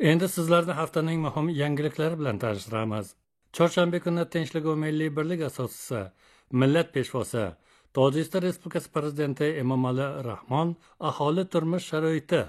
Endi sizlarni haftaning muhim yangiliklari bilan tanishtiramiz. Chorshanba kuni tinchlik va milliy birlik asoschisi, millat peshvosi, Tojikiston Respublikasi prezidenti Emomali Rahmon aholi turmush sharoiti,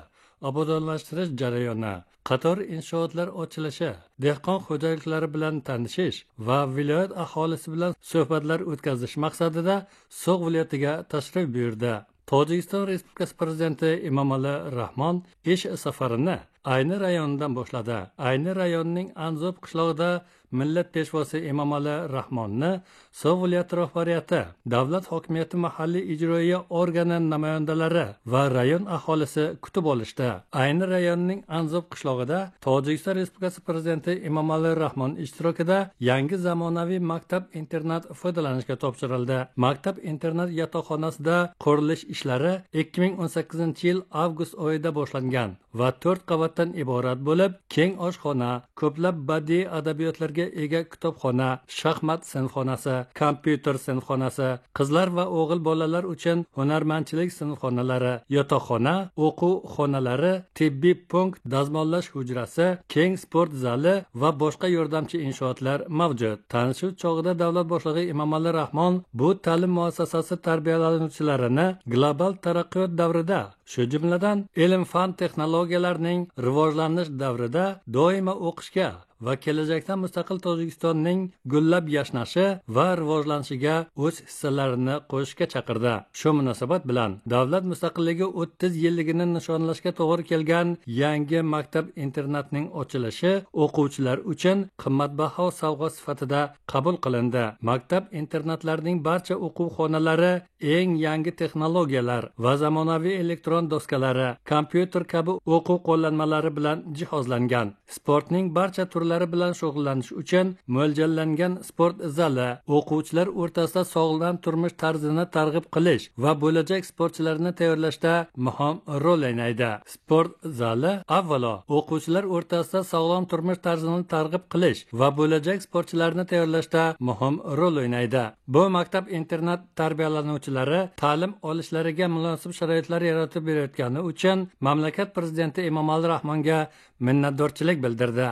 obodonlashtirish jarayoni, qator inshootlar ochilishi, dehqon xo'jaliklari bilan tanishish va viloyat aholisi bilan suhbatlar o'tkazish maqsadida So'g'd viloyatiga tashrif buyurdi. Tojikiston Respublikasi prezidenti Emomali Rahmon ish safarini Ayni rayonidan boshladi. Ayni rayonining Anzob qishlog'ida millat peshvosi Emomali Rahmonni So'g'd viloyati rahbariyati, davlat hokimiyati mahalliy ijroiya organi namoyandalari va rayon aholisi kutib olishdi. Ayni rayonining Anzob qishlog'ida Tojikiston Respublikasi prezidenti Emomali Rahmon ishtirokida yangi zamonaviy maktab-internat foydalanishga topshirildi. Maktab-internat yotoqxonasida qurilish ishlari 2018-yil avgust oyida boshlangan va 4 qavatdan iborat bo'lib, keng oshxona, ko'plab badiiy adabiyotlarga ega kutubxona, shaxmat sinfxonasi, kompyuter sinfxonasi, qizlar va o'g'il bolalar uchun hunarmandchilik sinfxonalari, yotoqxona, o'quv xonalari, tibbiy punkt, dazmollash hujrasi, keng sport zali va boshqa yordamchi inshootlar mavjud. Tanishuv chog'ida davlat boshlig'i Emomali Rahmon bu ta'lim muassasasi tarbiyalanuvchilarini global taraqqiyot davrida, shu jumladan ilm-fan texnologiyalarining rivojlanish davrida doimo o'qishga va kelajakda mustaqil Tojikistonning gullab yashnashi va rivojlanishiga o'z hissalarini qo'shishga chaqirdi. Shu munosabat bilan davlat mustaqilligi 30 yilligini nishonlashga to'g'ri kelgan yangi maktab-internatning ochilishi o'quvchilar uchun qimmatbaho sovg'a sifatida qabul qilindi. Maktab-internatlarning barcha o'quv xonalari eng yangi texnologiyalar va zamonaviy elektron doskalari, kompyuter kabi o'quv qo'llanmalari bilan jihozlangan. Sportning barcha turlari bilan shug'ullanish uchun mo'ljallangan sport zali, o'quvchilar o'rtasida sog'lom turmush tarzini targ'ib qilish va bo'lajak sportchilarni tayyorlashda muhim rol o'ynaydi. Sport zali avvalo o'quvchilar o'rtasida sog'lom turmush tarzini targ'ib qilish va bo'lajak sportchilarni tayyorlashda muhim rol o'ynaydi. Bu maktab-internat tarbiyalanuvchilari ta'lim olishlariga munosib sharoitlar yaratib berayotgani uchun mamlakat prezidenti Emomali Rahmonga minnatdorchilik bildirdi.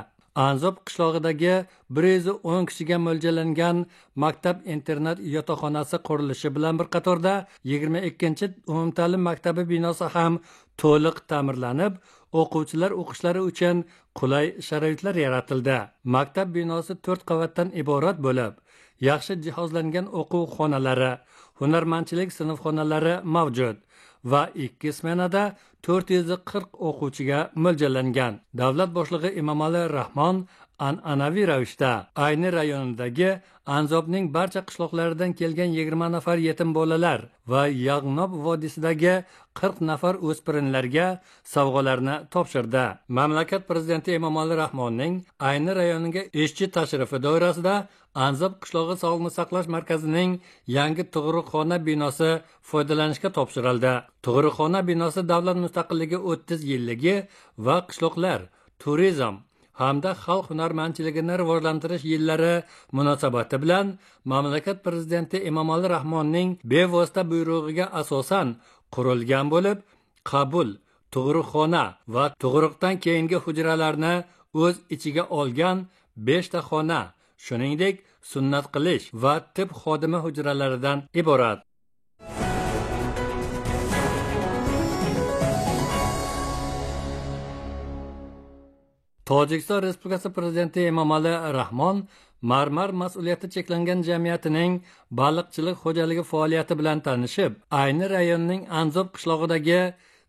Anzob qishlog'idagi 110 kishiga mo'ljallangan maktab-internat yotoqxonasi qurilishi bilan bir qatorda 22-umumta'lim maktabi binosi ham to'liq ta'mirlanib, o'quvchilar o'qishlari uchun qulay sharoitlar yaratildi. Maktab binosi 4 qavatdan iborat bo'lib, yaxshi jihozlangan o'quv xonalari, hunarmandchilik sinfxonalari mavjud va 2 smenada 440 o'quvchiga mo'ljallangan. Davlat boshlig'i Emomali Rahmon an'anaviy ravishda Ayni rayonidagi Anzobning barcha qishloqlaridan kelgan 20 nafar yetim bolalar va Yag'nob vodiysidagi 40 nafar o'spirinlarga sovg'alarni topshirdi. Mamlakat prezidenti Emomali Rahmonning Ayni rayoniga ishchi tashrifi doirasida Anzob qishlog'i sog'liqni saqlash markazining yangi tug'ruqxona binosi foydalanishga topshirildi. Tug'ruqxona binosi davlat mustaqilligi 30 yilligi va qishloqlar, turizm hamda xalq hunarmandchiligini rivojlantirish yillari munosabati bilan mamlakat prezidenti Emomali Rahmonning bevosita buyrug'iga asosan qurilgan bo'lib, qabul, tug'ruqxona va tug'ruqdan keyingi hujralarni o'z ichiga olgan 5 ta xona, shuningdek sunnat qilish va tib xodimi hujralaridan iborat. Tojikiston Respublikasi prezidenti Emomali Rahmon Marmar mas'uliyati cheklangan jamiyatining baliqchilik xo'jaligi faoliyati bilan tanishib, Ayni rayonining Anzob qishlog'idagi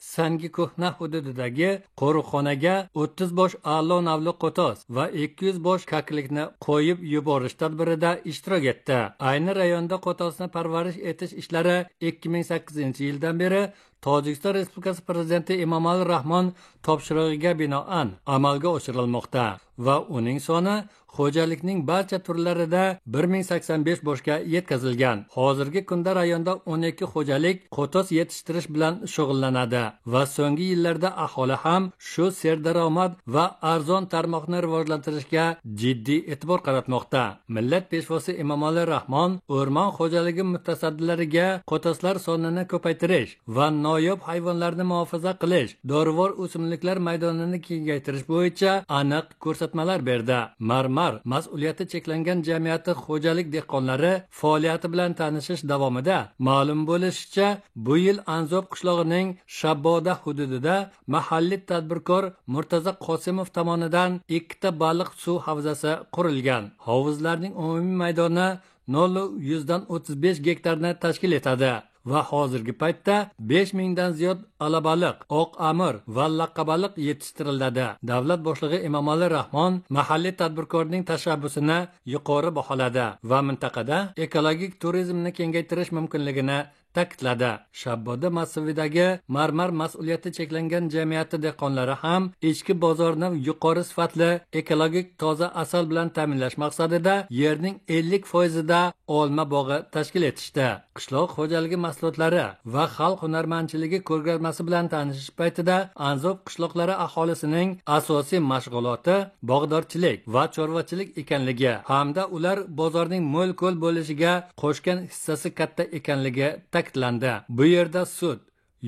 Sangi ko'hna hududidagi qo'riqxonaga 30 bosh a'lo navli qo'tos va 200 bosh kaklikni qo'yib yuborish tadbirida ishtirok etdi. Ayni rayonda qo'tosni parvarish etish ishlari 2008-yildan beri Tojikiston Respublikasi prezidenti Emomali Rahmon topshirig'iga binoan amalga oshirilmoqda va uning soni xo'jalikning barcha turlarida 1085 boshga yetkazilgan. Hozirgi kunda rayonda 12 xo'jalik qo'tos yetishtirish bilan shug'ullanadi va so'nggi yillarda aholi ham shu serdaromad va arzon tarmoqni rivojlantirishga jiddiy e'tibor qaratmoqda. Millat peshvosi Emomali Rahmon o'rmon xo'jaligi mutasaddilariga qo'toslar sonini ko'paytirish va noyob hayvonlarni muhofaza qilish, dorivor o'simliklar maydonini kengaytirish bo'yicha aniq ko'rsatmalar berdi. Marmar mas'uliyati cheklangan jamiyati xo'jalik dehqonlari faoliyati bilan tanishish davomida ma'lum bo'lishicha, bu yil Anzob qishlog'ining Shabboda hududida mahalliy tadbirkor Murtaza Qosimov tomonidan 2 ta baliq suv havzasi qurilgan. Hovuzlarning umumiy maydoni 0.35 gektarni tashkil etadi va hozirgi paytda 5000 dan ziyod alabaliq, oq amir va laqabaliq yetishtiriladi. Davlat boshlig'i Emomali Rahmon mahalliy tadbirkorning tashabbusini yuqori baholadi va mintaqada ekologik turizmni kengaytirish mumkinligini ta'kidladi. Shabboda massividagi Marmar mas'uliyati cheklangan jamiyati dehqonlari ham ichki bozorni yuqori sifatli ekologik toza asal bilan ta'minlash maqsadida yerning 50%ida olma bog'i tashkil etishdi. Qishloq xo'jaligi mahsulotlari va xalq hunarmandchiligi ko'rgazmasi bilan tanishish paytida Anzob qishloqlari aholisining asosiy mashg'uloti bog'dorchilik va chorvachilik ekanligi hamda ular bozorning mo'l-ko'l bo'lishiga qo'shgan hissasi katta ekanligi ta'kidlandi. Bu yerda sut,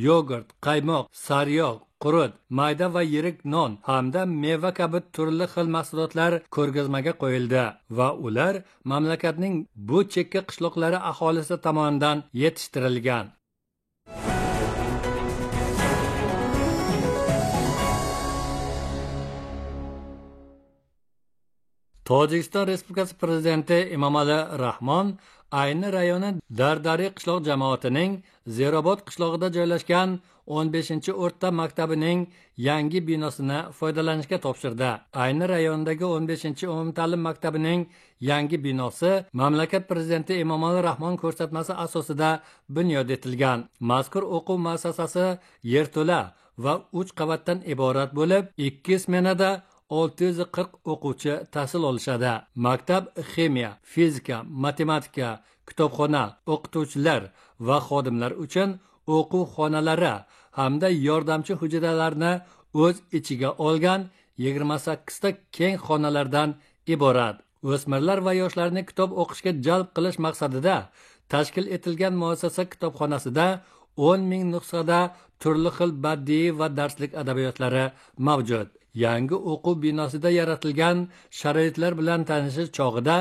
yogurt, qaymoq, sariyog', qurut, mayda va yirik non hamda meva kabi turli xil mahsulotlar ko'rgazmaga qo'yildi va ular mamlakatning bu chekka qishloqlari aholisi tomonidan yetishtirilgan. Tojikiston Respublikasi Prezidenti Emomali Rahmon Ayni rayoni Dardari qishloq jamoatining Zerobod qishlog'ida joylashgan 15-o'rta maktabining yangi binosini foydalanishga topshirdi. Ayni rayonidagi 15-umumta'lim maktabining yangi binosi mamlakat prezidenti Emomali Rahmon ko'rsatmasi asosida bunyod etilgan. Mazkur o'quv muassasasi yerto'la va 3 qavatdan iborat bo'lib, 2 smenada 640 o'quvchi tahsil olishadi. Maktab ximiya, fizika, matematika, kitobxona, o'qituvchilar va xodimlar uchun o'quv xonalari hamda yordamchi hujralarni o'z ichiga olgan 28 ta keng xonalardan iborat. O'smirlar va yoshlarni kitob o'qishga jalb qilish maqsadida tashkil etilgan muassasa kitobxonasida 10 ming nusxada turli xil badiiy va darslik adabiyotlari mavjud. Yangi o'quv binosida yaratilgan sharoitlar bilan tanishish chog'ida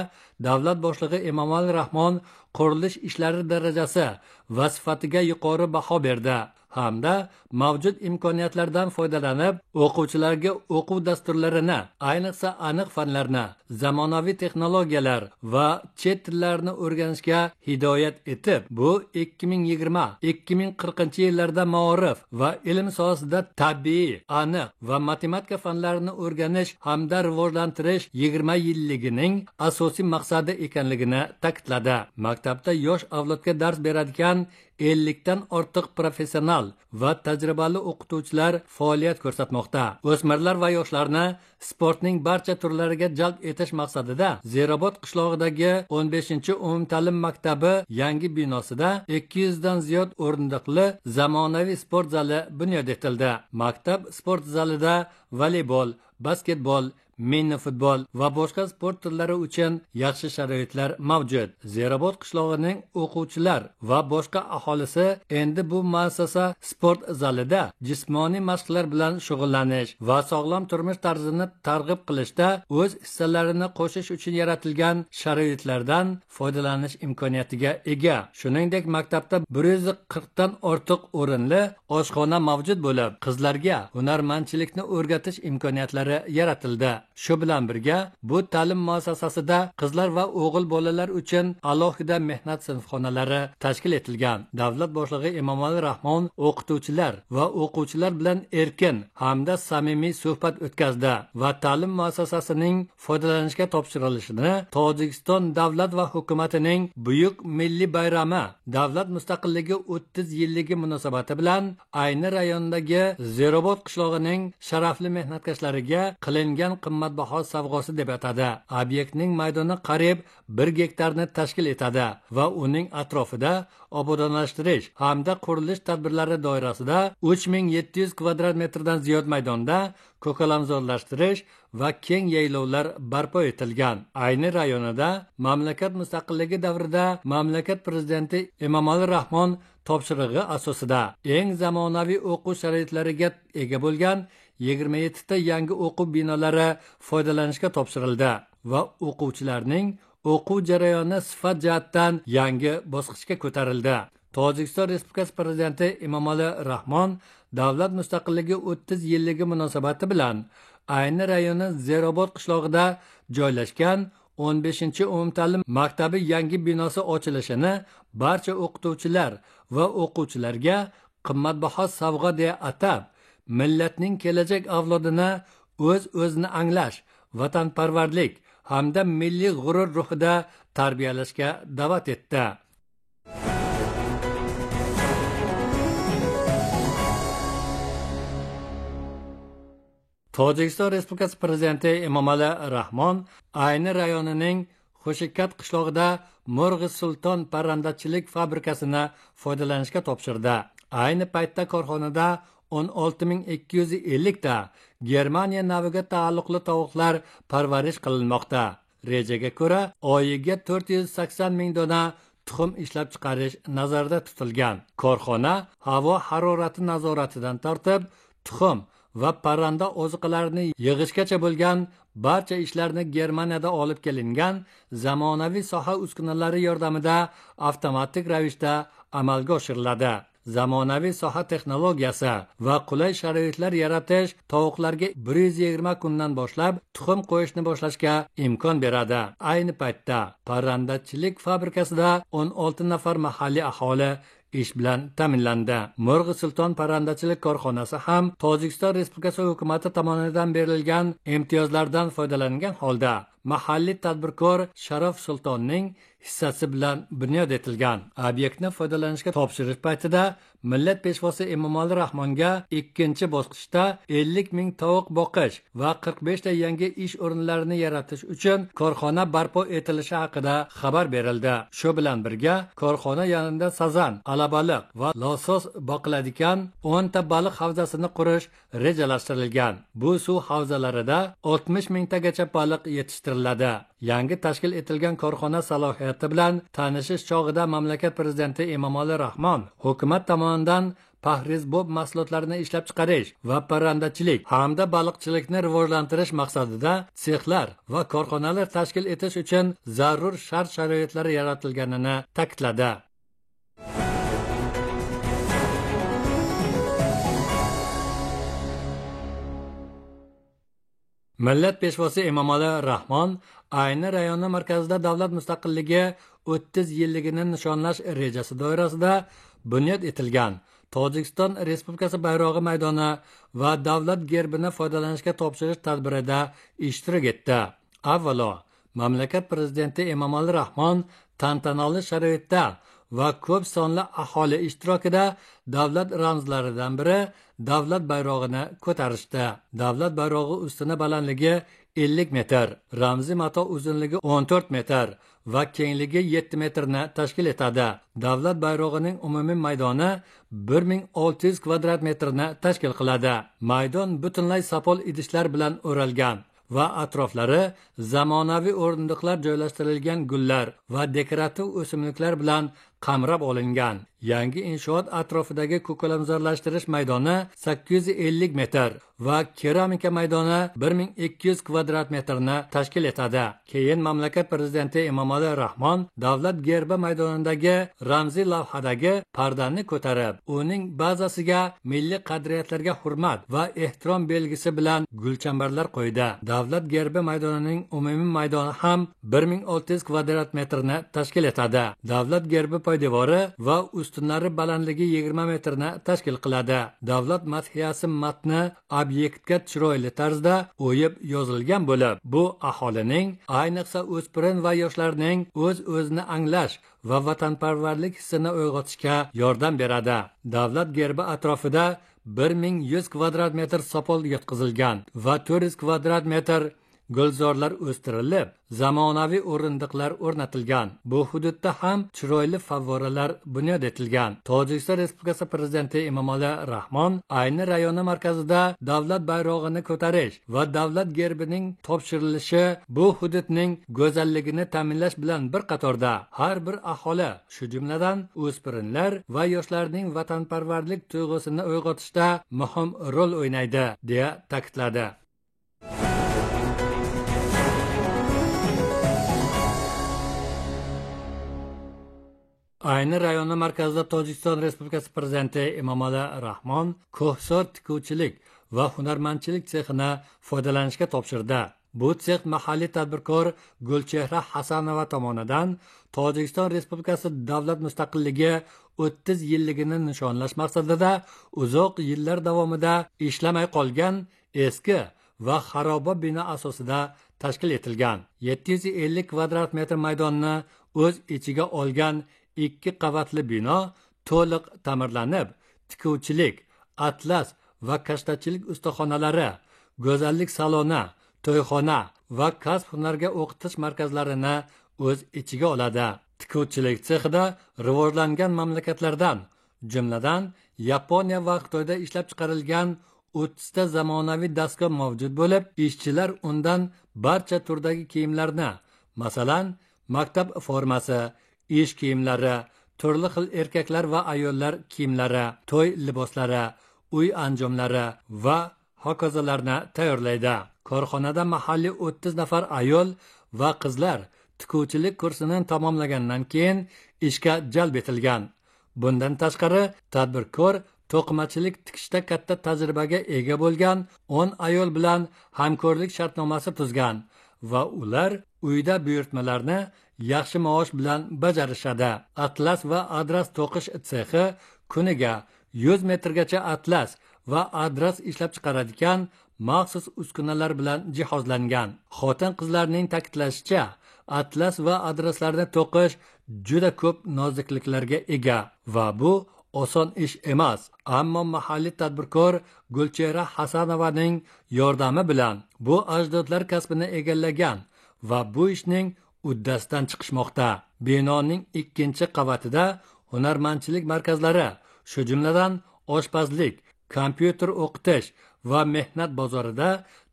davlat boshlig'i Emomali Rahmon qurilish ishlari darajasi va sifatiga yuqori baho berdi hamda mavjud imkoniyatlardan foydalanib o'quvchilarga o'quv dasturlarini, ayniqsa aniq fanlarni, zamonaviy texnologiyalar va chet tillarini o'rganishga hidoyat etib, bu 2020-2040 yillarda maorif va ilm sohasida tabiiy, aniq va matematika fanlarini o'rganish hamda rivojlantirish 20 yilligining asosiy maqsadi ekanligini ta'kidladi. Maktabda yosh avlodga dars beradigan 50 dan ortiq professional va tajribali o'qituvchilar faoliyat ko'rsatmoqda. O'smirlar va yoshlarni sportning barcha turlariga jalb etish maqsadida Zerobod qishlog'idagi 15-umumta'lim maktabi yangi binosida 200 dan ziyod o'rindiqli zamonaviy sport zali bunyod etildi. Maktab sport zalida voleybol, basketbol, mini futbol va boshqa sport turlari uchun yaxshi sharoitlar mavjud. Zerobod qishlog'ining o'quvchilar va boshqa aholisi endi bu muassasa sport zalida jismoniy mashqlar bilan shug'ullanish va sog'lom turmush tarzini targ'ib qilishda o'z hissalarini qo'shish uchun yaratilgan sharoitlardan foydalanish imkoniyatiga ega. Shuningdek, maktabda 140 dan ortiq o'rinli oshxona mavjud bo'lib, qizlarga hunarmandchilikni o'rgatish imkoniyatlari yaratildi. Shu bilan birga bu ta'lim muassasasida qizlar va o'g'il bolalar uchun alohida mehnat sinfxonalari tashkil etilgan. Davlat boshlig'i Emomali Rahmon o'qituvchilar va o'quvchilar bilan erkin hamda samimiy suhbat o'tkazdi va ta'lim muassasasining foydalanishga topshirilishini Tojikiston davlat va hukumatining buyuk milliy bayrami, davlat mustaqilligi 30 yilligi munosabati bilan Ayni rayonidagi Zerobod qishlog'ining sharafli mehnatkashlariga qilingan qimmatbaho qimmatbaho sovg'asi deb atadi. Obyektning maydoni qariyb 1 gektarni tashkil etadi va uning atrofida obodonlashtirish hamda qurilish tadbirlari doirasida 3700 kvadrat metrdan ziyod maydonda ko'kalamzorlashtirish va keng yaylovlar barpo etilgan. Ayni rayonida mamlakat mustaqilligi davrida mamlakat prezidenti Emomali Rahmon topshirig'i asosida eng zamonaviy o'quv sharoitlariga ega bo'lgan 27 ta yangi o'quv binolari foydalanishga topshirildi va o'quvchilarning o'quv jarayoni sifat jihatdan yangi bosqichga ko'tarildi. Tojikiston Respublikasi prezidenti Emomali Rahmon davlat mustaqilligi 30 yilligi munosabati bilan Ayni rayoni Zerobod qishlog'ida joylashgan 15-umumta'lim maktabi yangi binosi ochilishini barcha o'qituvchilar va o'quvchilarga qimmatbaho sovg'a deya atab, millatning kelajak avlodini o'z-o'zini anglash, vatanparvarlik hamda milliy g'urur ruhida tarbiyalashga da'vat etdi. Tojikiston Respublikasi prezidenti Emomali Rahmon Ayni rayonining Xo'shikkat qishlog'ida Murg'i Sulton parrandachilik fabrikasini foydalanishga topshirdi. Ayni paytda korxonada 16250 ta Germaniya naviga taalluqli tovuqlar parvarish qilinmoqda. Rejaga ko'ra, oyiga 480 ming dona tuxum ishlab chiqarish nazarda tutilgan. Korxona havo harorati nazoratidan tortib, tuxum va parranda oziqalarini yig'ishgacha bo'lgan barcha ishlarni Germaniyada olib kelingan zamonaviy soha uskunalari yordamida avtomatik ravishda amalga oshiriladi. Zamonaviy soha texnologiyasi va qulay sharoitlar yaratish tovuqlarga 120 kundan boshlab tuxum qo'yishni boshlashga imkon beradi. Ayni paytda parrandachilik fabrikasida 16 nafar mahalliy aholi ish bilan ta'minlandi. Murg'i Sulton parrandachilik korxonasi ham Tojikiston Respublikasi hukumati tomonidan berilgan imtiyozlardan foydalangan holda mahalliy tadbirkor Sharof Sultonning hissasi bilan bunyod etilgan. Obyektni foydalanishga topshirish paytida millat peshvosi Emomali Rahmonga ikkinchi bosqichda 50 ming tovuq boqish va 45 ta yangi ish o'rinlarini yaratish uchun korxona barpo etilishi haqida xabar berildi. Shu bilan birga korxona yonida sazan, alabaliq va losos boqiladigan 10 ta baliq havzasini qurish rejalashtirilgan. Bu suv havzalarida 60 mingtagacha baliq yetishtiriladi. Yangi tashkil etilgan korxona salohiyati bilan tanishish chog'ida mamlakat prezidenti Emomali Rahmon hukumat tomonidan pahrizbob mahsulotlarini ishlab chiqarish va parrandachilik hamda baliqchilikni rivojlantirish maqsadida sexlar va korxonalar tashkil etish uchun zarur shart-sharoitlar yaratilganini ta'kidladi. Millat peshvosi Emomali Rahmon Ayni rayoni markazida davlat mustaqilligi 30 yilligini nishonlash rejasi doirasida bunyod etilgan Tojikiston Respublikasi bayrog'i maydoni va davlat gerbini foydalanishga topshirish tadbirida ishtirok etdi. Avvalo, mamlakat prezidenti Emomali Rahmon tantanali sharoitda va ko'p sonli aholi ishtirokida davlat ramzlaridan biri davlat bayrog'ini ko'tarishdi. Davlat bayrog'i ustuni balandligi 50 metr, ramziy mato uzunligi 14 metr va kengligi 7 metrni tashkil etadi. Davlat bayrog'ining umumiy maydoni 1600 kvadrat metrni tashkil qiladi. Maydon butunlay sopol idishlar bilan o'ralgan va atroflari zamonaviy o'rindiqlar joylashtirilgan gullar va dekorativ o'simliklar bilan qamrab olingan. Yangi inshoot atrofidagi ko'kalamzorlashtirish maydoni 850 metr va keramika maydoni 1200 kvadrat metrni tashkil etadi. Keyin mamlakat prezidenti Emomali Rahmon davlat gerbi maydonidagi ramziy lavhadagi pardani ko'tarib, uning bazasiga milliy qadriyatlarga hurmat va ehtirom belgisi bilan gulchambarlar qo'ydi. Davlat gerbi maydonining umumiy maydoni ham 1600 kvadrat metrni tashkil etadi. Davlat gerbi poydevori va ustunlari balandligi 20 metrni tashkil qiladi. Davlat madhiyasi matni obyektga chiroyli tarzda o'yib yozilgan bo'lib, bu aholining, ayniqsa o'spirin va yoshlarning o'z-o'zini anglash va vatanparvarlik hissini uyg'otishga yordam beradi. Davlat gerbi atrofida 1100 kvadrat metr sopol yotqizilgan va 400 kvadrat metr gulzorlar o'stirilib, zamonaviy o'rindiqlar o'rnatilgan. Bu hududda ham chiroyli favvoralar bunyod etilgan. Tojikiston Respublikasi Prezidenti Emomali Rahmon Ayni rayoni markazida davlat bayrog'ini ko'tarish va davlat gerbining topshirilishi bu hududning go'zalligini ta'minlash bilan bir qatorda har bir aholi, shu jumladan o'spirinlar va yoshlarning vatanparvarlik tuyg'usini uyg'otishda muhim rol o'ynaydi, deya ta'kidladi. Ayni rayoni markazida Tojikiston Respublikasi Prezidenti Emomali Rahmon Ko'hsor tikuvchilik va hunarmandchilik sexini foydalanishga topshirdi. Bu sex mahalliy tadbirkor Gulchehra Hasanova tomonidan Tojikiston Respublikasi davlat mustaqilligi 30 yilligini nishonlash maqsadida uzoq yillar davomida ishlamay qolgan eski va xaroba bino asosida tashkil etilgan. 750 kvadrat metr maydonni o'z ichiga olgan 2 qavatli bino to'liq ta'mirlanib, tikuvchilik, atlas va kashtachilik ustaxonalari, go'zallik saloni, to'yxona va kasb hunarga o'qitish markazlarini o'z ichiga oladi. Tikuvchilik sexida rivojlangan mamlakatlardan, jumladan Yaponiya va Xitoyda ishlab chiqarilgan 30 ta zamonaviy dastgoh mavjud bo'lib, ishchilar undan barcha turdagi kiyimlarni, masalan, maktab formasi, ish kiyimlari, turli xil erkaklar va ayollar kiyimlari, to'y liboslari, uy anjomlari va hokazolarni tayyorlaydi. Korxonada mahalliy 30 nafar ayol va qizlar tikuvchilik kursini tamomlagandan keyin ishga jalb etilgan. Bundan tashqari, tadbirkor to'qimachilik tikishda katta tajribaga ega bo'lgan 10 ayol bilan hamkorlik shartnomasi tuzgan va ular uyda buyurtmalarni yaxshi maosh bilan bajarishadi. Atlas va adras to'qish sexi kuniga 100 metrgacha atlas va adras ishlab chiqaradigan maxsus uskunalar bilan jihozlangan. Xotin-qizlarning ta'kidlashicha, atlas va adraslarni to'qish juda ko'p nozikliklarga ega va bu oson ish emas. Ammo mahalliy tadbirkor Gulchehra Hasanovaning yordami bilan bu ajdodlar kasbini egallagan va bu ishning uddasidan chiqishmoqda. Binoning 2-chi qavatida hunarmandchilik markazlari, shu jumladan oshpazlik, kompyuter o'qitish va mehnat bozorida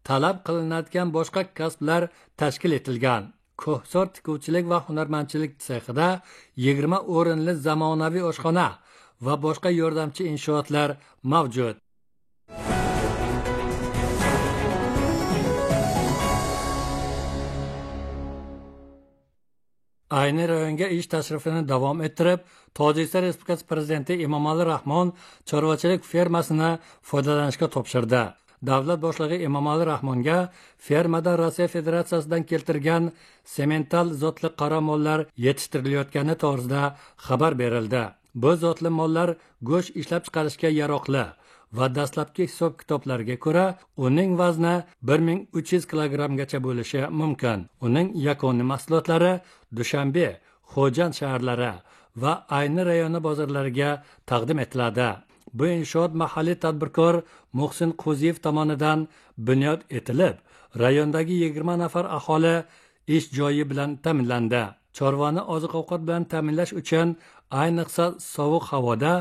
talab qilinadigan boshqa kasblar tashkil etilgan. Ko'hsor tikuvchilik va hunarmandchilik sexida 20 o'rinli zamonaviy oshxona va boshqa yordamchi inshootlar mavjud. Ayni rayonga ish tashrifini davom ettirib, Tojikiston Respublikasi Prezidenti Emomali Rahmon chorvachilik fermasini foydalanishga topshirdi. Davlat boshlig'i Emomali Rahmonga fermada Rossiya Federatsiyasidan keltirgan semental zotli qora mollar yetishtirilayotgani to'g'risida xabar berildi. Bu zotli mollar go'sht ishlab chiqarishga yaroqli va dastlabki hisob-kitoblarga ko'ra uning vazni 1300 kilogrammgacha bo'lishi mumkin. Uning yakuniy mahsulotlari Dushanbe, Xo'jand shaharlari va Ayni rayoni bozorlariga taqdim etiladi. Bu inshoot mahalliy tadbirkor Muhsin Qo'ziyev tomonidan bunyod etilib, rayondagi 20 nafar aholi ish joyi bilan ta'minlandi. Chorvani oziq-ovqat bilan ta'minlash uchun ayniqsa sovuq havoda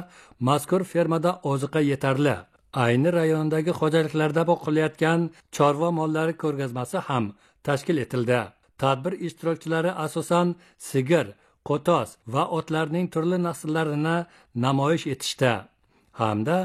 mazkur fermada oziqa yetarli. Ayni rayonidagi xo'jaliklarda boqilayotgan chorva mollari ko'rgazmasi ham tashkil etildi. Tadbir ishtirokchilari asosan sigir, qo'tos va otlarning turli nasllarini namoyish etishdi hamda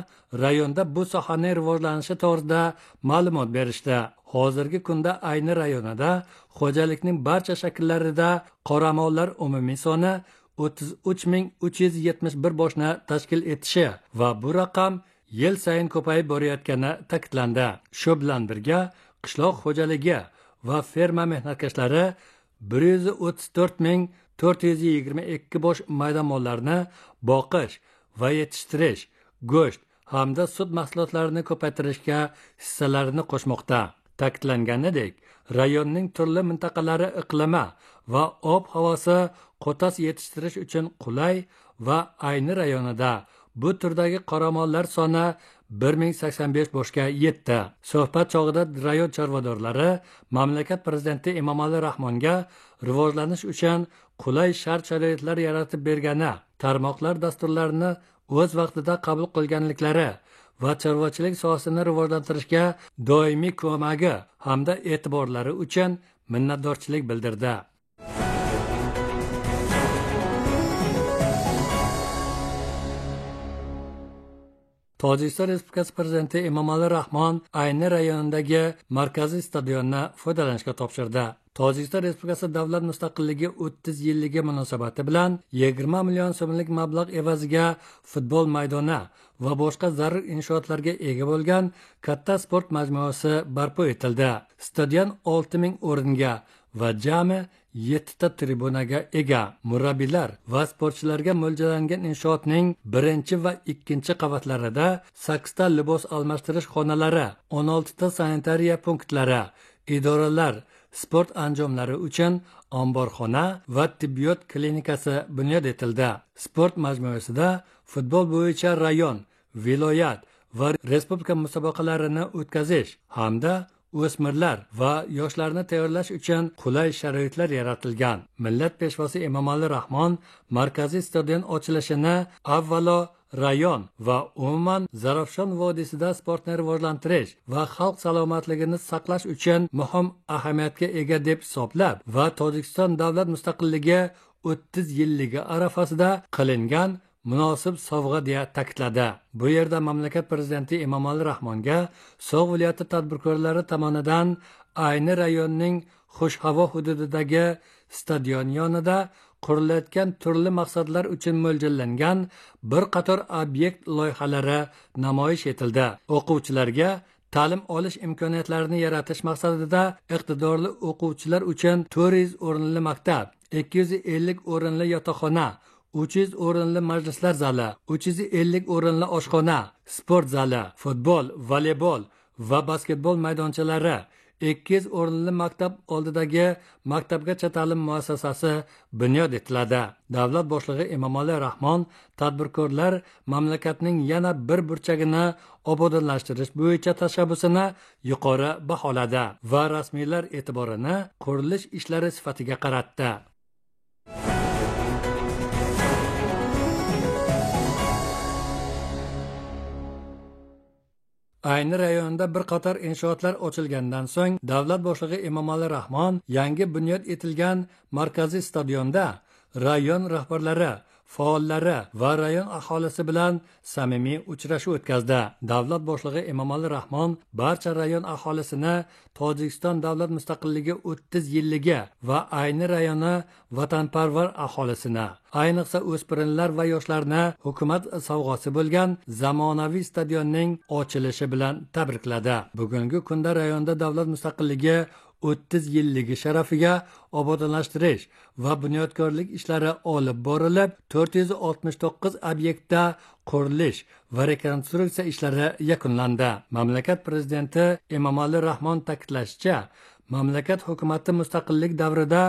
rayonda bu sohaning rivojlanishi to'g'risida ma'lumot berishdi. Hozirgi kunda Ayni rayonida xo'jalikning barcha shakllarida qoramollar umumiy soni 33371 boshni tashkil etishi va bu raqam yil sayin ko'payib borayotgani ta'kidlandi. Shu bilan birga qishloq xo'jaligi va ferma mehnatkashlari 134422 bosh mayda mollarni boqish va yetishtirish, go'sht hamda sut mahsulotlarini ko'paytirishga hissalarini qo'shmoqda. Ta'kidlanganidek, rayonning turli mintaqalari iqlimi va ob-havosi qo'tos yetishtirish uchun qulay va Ayni rayonida bu turdagi qoramollar soni 1085 boshga yetdi. Suhbat chog'ida rayon chorvadorlari mamlakat prezidenti Emomali Rahmonga rivojlanish uchun qulay shart-sharoitlar yaratib bergani, tarmoqlar dasturlarini o'z vaqtida qabul qilganliklari va chorvachilik sohasini rivojlantirishga doimiy ko'magi hamda e'tiborlari uchun minnatdorchilik bildirdi. Tojikiston Respublikasi Prezidenti Emomali Rahmon Ayni rayonidagi markaziy stadionni foydalanishga topshirdi. Tojikiston Respublikasi davlat mustaqilligi 30 yilligi munosabati bilan 20 million so'mlik mablag' evaziga futbol maydoni va boshqa zarur inshootlarga ega bo'lgan katta sport majmuasi barpo etildi. Stadion 6000 o'ringa va jami 7 ta tribunaga ega. Murabbiylar va sportchilarga mo'ljallangan inshootning 1 va 2 qavatlarida 8 ta libos almashtirish xonalari, 16 ta sanitariya punktlari, idoralar, sport anjomlari uchun omborxona va tibbiyot klinikasi bunyod etildi. Sport majmuasida futbol bo'yicha rayon, viloyat va respublika musobaqalarini o'tkazish hamda o'smirlar va yoshlarni tayyorlash uchun qulay sharoitlar yaratilgan. Millat peshvosi Emomali Rahmon markaziy stadion ochilishini avvalo rayon va umuman Zarafshon vodiysida sportni rivojlantirish va xalq salomatligini saqlash uchun muhim ahamiyatga ega deb hisoblab va Tojikiston davlat mustaqilligi 30 yilligi arafasida qilingan munosib sovg'a deya ta'kidladi. Bu yerda mamlakat prezidenti Emomali Rahmonga So'g'd viloyati tadbirkorlari tomonidan Ayni rayonining Xushhavo hududidagi stadion yonida qurilayotgan turli maqsadlar uchun mo'ljallangan bir qator obyekt loyihalari namoyish etildi. O'quvchilarga ta'lim olish imkoniyatlarini yaratish maqsadida iqtidorli o'quvchilar uchun 400 o'rinli maktab, 250 o'rinli yotoqxona, 300 o'rinli majlislar zali, 350 o'rinli oshxona, sport zali, futbol, voleybol va basketbol maydonchalari, 200 o'rinli maktab oldidagi maktabgacha ta'lim muassasasi bunyod etiladi. Davlat boshlig'i Emomali Rahmon tadbirkorlar mamlakatning yana bir burchagini obodonlashtirish bo'yicha tashabbusini yuqori baholadi va rasmiylar e'tiborini qurilish ishlari sifatiga qaratdi. Ayni rayonida bir qator inshootlar ochilgandan so'ng davlat boshlig'i Emomali Rahmon yangi bunyod etilgan markaziy stadionda rayon rahbarlari, faollari va rayon aholisi bilan samimiy uchrashuv o'tkazdi. Davlat boshlig'i Emomali Rahmon barcha rayon aholisini Tojikiston davlat mustaqilligi 30 yilligi va Ayni rayoni vatanparvar aholisini, ayniqsa o'spirinlar va yoshlarni hukumat sovg'asi bo'lgan zamonaviy stadionning ochilishi bilan tabrikladi. Bugungi kunda rayonda davlat mustaqilligi 30 yilligi sharafiga obodonlashtirish va bunyodkorlik ishlari olib borilib, 469 obyektda qurilish va rekonstruksiya ishlari yakunlandi. Mamlakat prezidenti Emomali Rahmon ta'kidlashicha, mamlakat hukumati mustaqillik davrida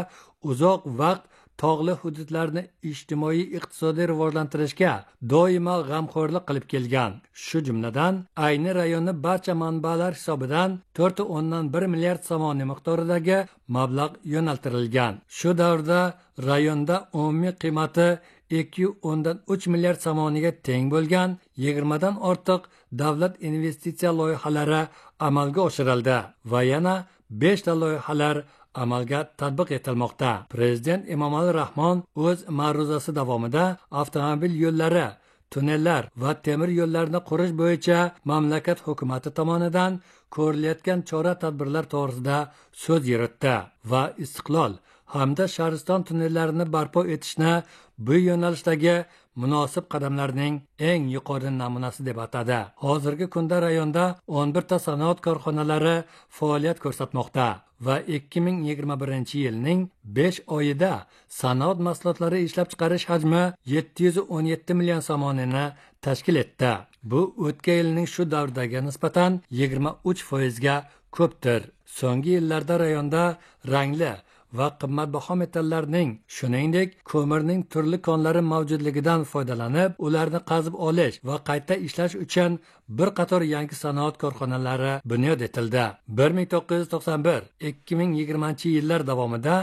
uzoq vaqt tog'li hududlarni ijtimoiy-iqtisodiy rivojlantirishga doimo g'amxo'rlik qilib kelgan. Shu jumladan, Ayni rayoni barcha manbalar hisobidan 4.1 milliard somoni miqdoridagi mablag' yo'naltirilgan. Shu davrda rayonda umumiy qiymati 2.3 milliard somoniga teng bo'lgan 20 dan ortiq davlat investitsiya loyihalari amalga oshirildi va yana 5 ta loyihalar amalga tatbiq etilmoqda. Prezident Emomali Rahmon o'z ma'ruzasi davomida avtomobil yo'llari, tunnellar va temir yo'llarni qurish bo'yicha mamlakat hukumati tomonidan ko'rilayotgan chora-tadbirlar to'g'risida so'z yuritdi va Istiqlol hamda Shahriston tunnellarini barpo etishni bu yo'nalishdagi munosib qadamlarning eng yuqori namunasi deb atadi. Hozirgi kunda rayonda 11 ta sanoat korxonalari faoliyat ko'rsatmoqda va 2021-yilning 5 oyida sanoat mahsulotlari ishlab chiqarish hajmi 717 million somonini tashkil etdi. Bu o'tgan yilning shu davridagiga nisbatan 23% ga ko'pdir. So'nggi yillarda rayonda rangli va qimmatbaho metallarning, shuningdek, ko'mirning turli konlari mavjudligidan foydalanib, ularni qazib olish va qayta ishlash uchun bir qator yangi sanoat korxonalari bunyod etildi. 1991-2020 yillar davomida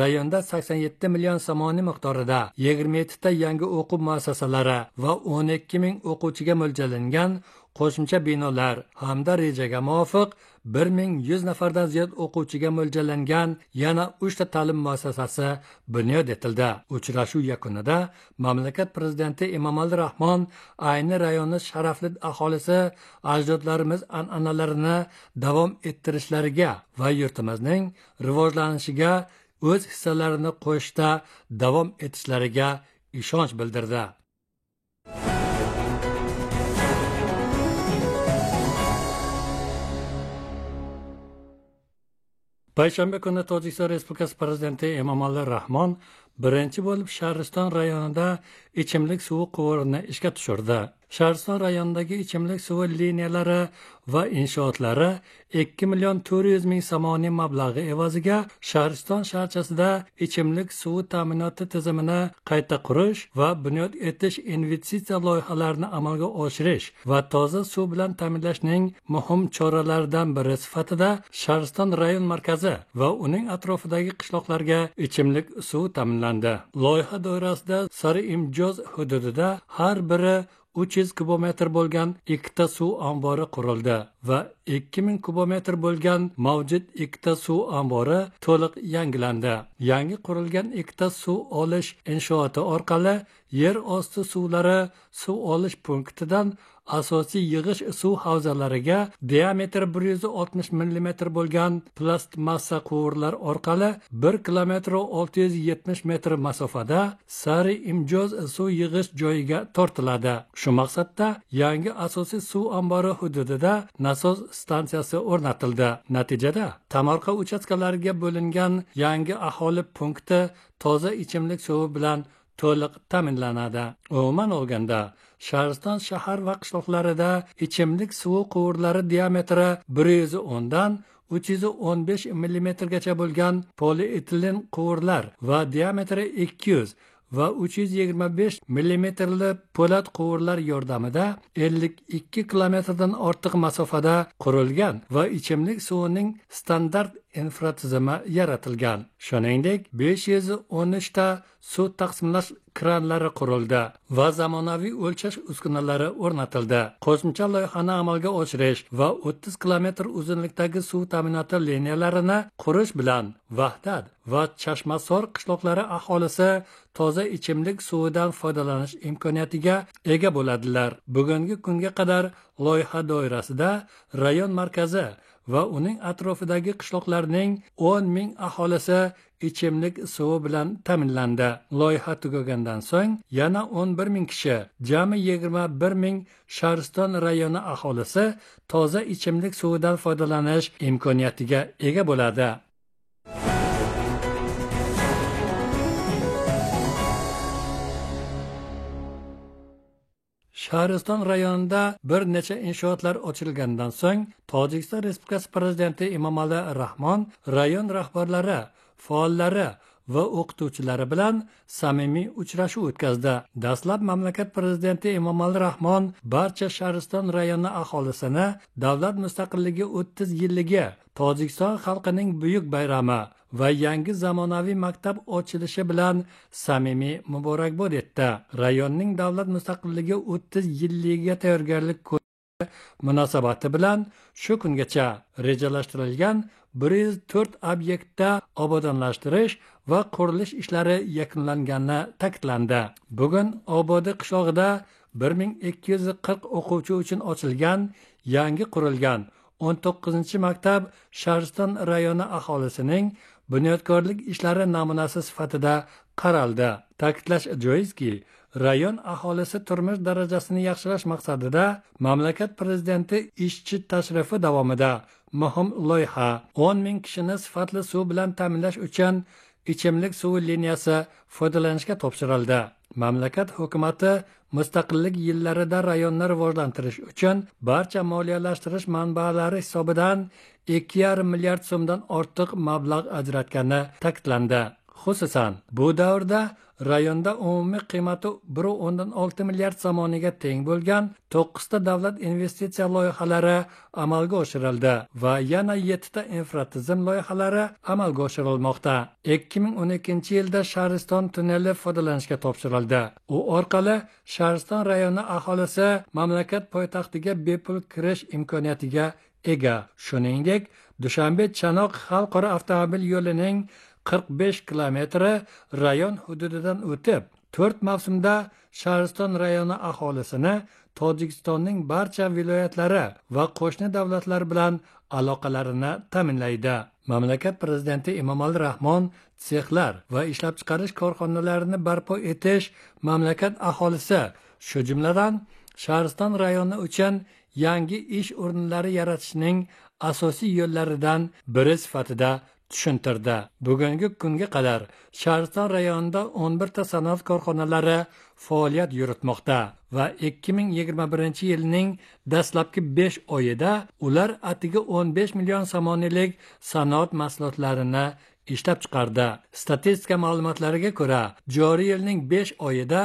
rayonda 87 million somoni miqdorida 27 ta yangi o'quv muassasalari va 12 ming o'quvchiga mo'ljallangan qo'shimcha binolar hamda rejaga muvofiq 1100 nafardan ziyod o'quvchiga mo'ljallangan yana 3 ta ta'lim muassasasi bunyod etildi. Uchrashuv yakunida mamlakat prezidenti Emomali Rahmon ayni rayonni sharafli aholisi ajdodlarimiz an'analarini davom ettirishlariga va yurtimizning rivojlanishiga o'z hissalarini qo'shishda davom etishlariga ishonch bildirdi. Payshanba kuni Tojikiston Respublikasi prezidenti Emomali Rahmon birinchi bo'lib Shahriston rayonida ichimlik suvi quvurini ishga tushirdi. Shahriston rayonidagi ichimlik suvi liniyalari va inshootlari 2 million 400 ming somoni mablag'i evaziga Shahriston shaharchasida ichimlik suvi ta'minoti tizimini qayta qurish va bunyod etish investitsiya loyihalarini amalga oshirish va toza suv bilan ta'minlashning muhim choralaridan biri sifatida Shahriston rayon markazi va uning atrofidagi qishloqlarga ichimlik suvi ta'minlandi. Loyiha doirasida Sari Imjoz hududida har biri 300 kubometr bo'lgan ikkita suv ombori qurildi va 2000 kubometr bo'lgan mavjud ikkita suv ombori to'liq yangilandi. Yangi qurilgan ikkita suv olish inshooti orqali yer osti suvlari suv olish punktidan asosiy yig'ish suv havzalariga diametri 160 mm bo'lgan plastmassa quvurlar orqali 1 kilometr 670 metr masofada Sari Imjoz suv yig'ish joyiga tortiladi. Shu maqsadda yangi asosiy suv ombori hududida nasos stansiyasi o'rnatildi. Natijada tomorqa uchastkalariga bo'lingan yangi aholi punkti toza ichimlik suvi bilan to'liq ta'minlanadi. Umuman olganda, Shahriston shahar va qishloqlarida ichimlik suvi quvurlari diametri 110 dan 315 mm gacha bo'lgan polietilen quvurlar va diametri 200 va 325 mm po'lat quvurlar yordamida 52 kilometrdan ortiq masofada qurilgan va ichimlik suvining standart infratizimi yaratilgan. Shuningdek, 513 ta suv taqsimlash kranlari qurildi va zamonaviy o'lchash uskunalari o'rnatildi. Qo'shimcha loyihani amalga oshirish va 30 kilometr uzunlikdagi suv ta'minoti liniyalarini qurish bilan Vahdat va Chashmasor qishloqlari aholisi toza ichimlik suvidan foydalanish imkoniyatiga ega bo'ladilar. Bugungi kunga qadar loyiha doirasida rayon markazi va uning atrofidagi qishloqlarning 10 ming aholisi ichimlik suvi bilan ta'minlandi. Loyiha tugagandan so'ng yana 11 ming kishi, jami 21 ming Shahriston rayoni aholisi toza ichimlik suvidan foydalanish imkoniyatiga ega bo'ladi. Shahriston rayonida bir necha inshootlar ochilgandan so'ng Tojikiston Respublikasi prezidenti Emomali Rahmon rayon rahbarlari, faollari va o'qituvchilari bilan samimiy uchrashuv o'tkazdi. Dastlab mamlakat prezidenti Emomali Rahmon barcha Shahriston rayoni aholisini davlat mustaqilligi 30 yilligi, Tojikiston xalqining buyuk bayrami va yangi zamonaviy maktab ochilishi bilan samimiy muborakbod etdi. Rayonning davlat mustaqilligi 30 yilligiga tayyorgarlik ko'rishi munosabati bilan shu kungacha rejalashtirilgan 104 obyektda obodonlashtirish va qurilish ishlari yakunlangani ta'kidlandi. Bugun Obodi qishlog'ida 1240 o'quvchi uchun ochilgan yangi qurilgan 19-maktab Shahriston rayoni aholisining bunyodkorlik ishlari namunasi sifatida qaraldi. Ta'kidlash joizki, rayon aholisi turmush darajasini yaxshilash maqsadida mamlakat prezidenti ishchi tashrifi davomida muhim loyiha 10 ming kishini sifatli suv bilan ta'minlash uchun ichimlik suvi liniyasi foydalanishga topshirildi. Mamlakat hukumati mustaqillik yillarida rayonni rivojlantirish uchun barcha moliyalashtirish manbalari hisobidan 2,5 milliard so'mdan ortiq mablag' ajratgani ta'kidlandi. Xususan, bu davrda rayonda umumiy qiymati 1.6 milliard somoniga teng bo'lgan 9 ta davlat investitsiya loyihalari amalga oshirildi va yana 7 ta infratizim loyihalari amalga oshirilmoqda. 2012-yilda Shahriston tunneli foydalanishga topshirildi. U orqali Shahriston rayoni aholisi mamlakat poytaxtiga bepul kirish imkoniyatiga ega. Shuningdek, Dushanbe-Chanoq xalqaro avtomobil yo'lining 45 kilometri rayon hududidan o'tib, 4 mavsumda Shahriston rayoni aholisini Tojikistonning barcha viloyatlari va qo'shni davlatlar bilan aloqalarini ta'minlaydi. Mamlakat prezidenti Emomali Rahmon sexlar va ishlab chiqarish korxonalarini barpo etish mamlakat aholisi, shu jumladan Shahriston rayoni uchun yangi ish o'rinlari yaratishning asosiy yo'llaridan biri sifatida tushuntirdi. Bugungi kunga qadar Shahriston rayonida 11 ta sanoat korxonalari faoliyat yuritmoqda va 2021-yilning dastlabki 5 oyida ular atigi 15 million somonilik sanoat mahsulotlarini ishlab chiqardi. Statistika ma'lumotlariga ko'ra, joriy yilning 5 oyida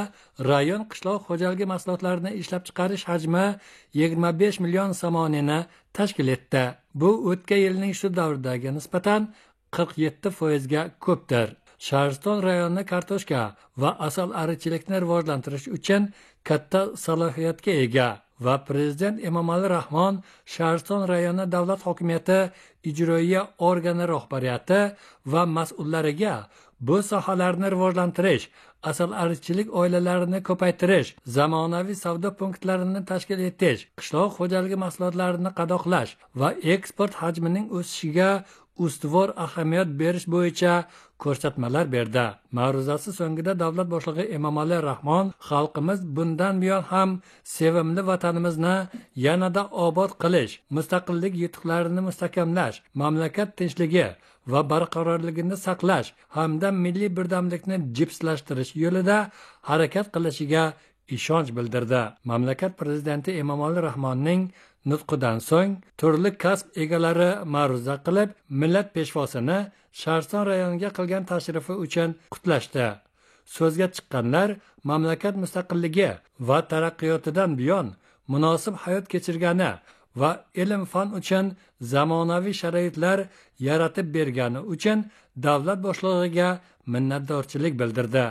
rayon qishloq xo'jaligi mahsulotlarini ishlab chiqarish hajmi 25 million somonini tashkil etdi. Bu o'tgan yilning shu davridagiga nisbatan 47% ga ko'pdir. Shahriston rayoni kartoshka va asal arichilikni rivojlantirish uchun katta salohiyatga ega va prezident Emomali Rahmon Shahriston rayoni davlat hokimiyati ijroiya organi rahbariyati va mas'ullariga bu sohalarni rivojlantirish, asal arichilik oilalarini ko'paytirish, zamonaviy savdo punktlarini tashkil etish, qishloq xo'jaligi mahsulotlarini qadoqlash va eksport hajmining o'sishiga ustuvor ahamiyat berish bo'yicha ko'rsatmalar berdi. Ma'ruzasi so'ngida davlat boshlig'i Emomali Rahmon xalqimiz bundan buyon ham sevimli vatanimizni yanada obod qilish, mustaqillik yutuqlarini mustahkamlash, mamlakat tinchligi va barqarorligini saqlash hamda milliy birdamlikni jipslashtirish yo'lida harakat qilishiga ishonch bildirdi. Mamlakat prezidenti Emomali Rahmonning nutqidan so'ng turli kasb egalari ma'ruza qilib, millat peshvosini Shahriston rayoniga qilgan tashrifi uchun qutlashdi. So'zga chiqqanlar mamlakat mustaqilligi va taraqqiyotidan buyon munosib hayot kechirgani va ilm-fan uchun zamonaviy sharoitlar yaratib bergani uchun davlat boshlig'iga minnatdorchilik bildirdi.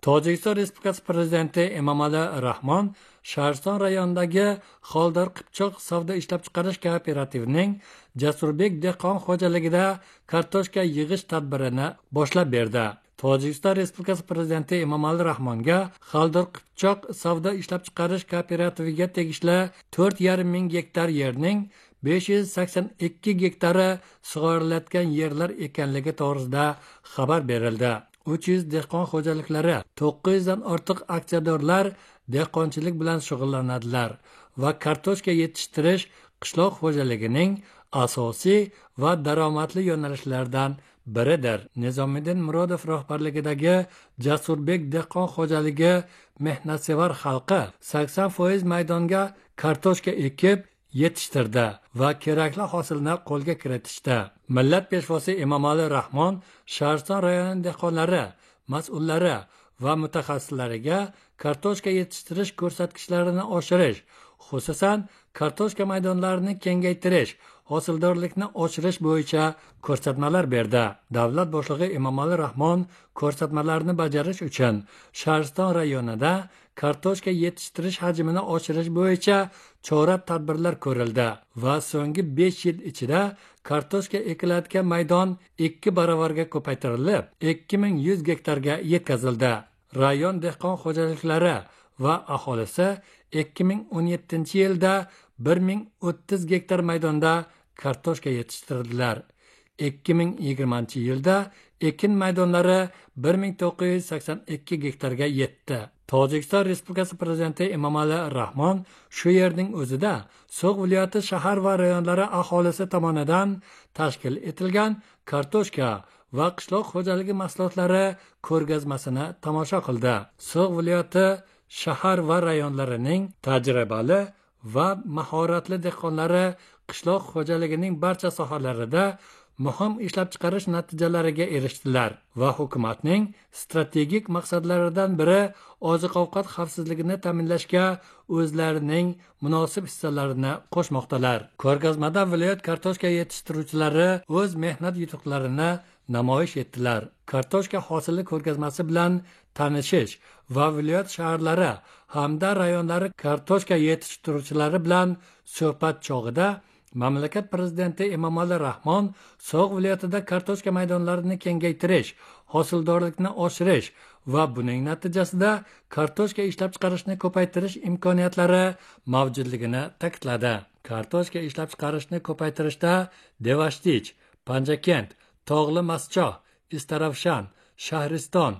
Tojikiston Respublikasi prezidenti Emomali Rahmon Shahriston rayonidagi Xoldor Qipchoq savdo ishlab chiqarish kooperativining Jasurbek dehqon xo'jaligida kartoshka yig'ish tadbirini boshlab berdi. Tojikiston Respublikasi prezidenti Emomali Rahmonga Xoldor Qipchoq savdo ishlab chiqarish kooperativiga tegishli 4,5 ming gektar yerning 582 gektari sug'orilayotgan yerlar ekanligi to'g'risida xabar berildi. 300 dehqon xo'jaliklari, 900 dan ortiq aksiyadorlar dehqonchilik bilan shug'ullanadilar va kartoshka yetishtirish qishloq xo'jaligining asosiy va daromadli yo'nalishlaridan biridir. Nizomiddin Murodov rahbarligidagi Jasurbek dehqon xo'jaligi mehnatsevar xalqi 80% maydonga kartoshka ekib yetishtirdi va kerakli hosilni qo'lga kiritishdi. Millat peshvosi Emomali Rahmon Shahriston rayoni dehqonlari, mas'ullari va mutaxassislariga kartoshka yetishtirish ko'rsatkichlarini oshirish, xususan kartoshka maydonlarini kengaytirish, hosildorlikni oshirish bo'yicha ko'rsatmalar berdi. Davlat boshlig'i Emomali Rahmon ko'rsatmalarni bajarish uchun Shahriston rayonida kartoshka yetishtirish hajmini oshirish bo'yicha chora-tadbirlar ko'rildi va so'nggi 5 yil ichida kartoshka ekiladigan maydon 2 barobarga ko'paytirilib, 2100 gektarga yetkazildi. Rayon dehqon xo'jaliklari va aholisi 2017-yilda 1030 gektar maydonda kartoshka yetishtirdilar. 2020-yilda ekin maydonlari 1982 gektarga yetdi. Tojikiston Respublikasi Prezidenti Emomali Rahmon shu yerning o'zida So'g'd viloyati shahar va rayonlari aholisi tomonidan tashkil etilgan kartoshka va qishloq xo'jaligi mahsulotlari ko'rgazmasini tomosha qildi. So'g'd viloyati shahar va rayonlarining tajribali va mahoratli dehqonlari qishloq xo'jaligining barcha sohalarida muhim ishlab chiqarish natijalariga erishdilar va hukumatning strategik maqsadlaridan biri oziq-ovqat xavfsizligini ta'minlashga o'zlarining munosib hissalarini qo'shmoqdalar. Ko'rgazmada viloyat kartoshka yetishtiruvchilari o'z mehnat yutuqlarini namoyish etdilar. Kartoshka hosili ko'rgazmasi bilan tanishish va viloyat shaharlari hamda rayonlari kartoshka yetishtiruvchilari bilan suhbat chog'ida mamlakat prezidenti Emomali Rahmon So'g'd viloyatida kartoshka maydonlarini kengaytirish, hosildorlikni oshirish va buning natijasida kartoshka ishlab chiqarishni ko'paytirish imkoniyatlari mavjudligini ta'kidladi. Kartoshka ishlab chiqarishni ko'paytirishda Devashtich, Panjakent, Tog'li Maschoh, Istaravshan, Shahriston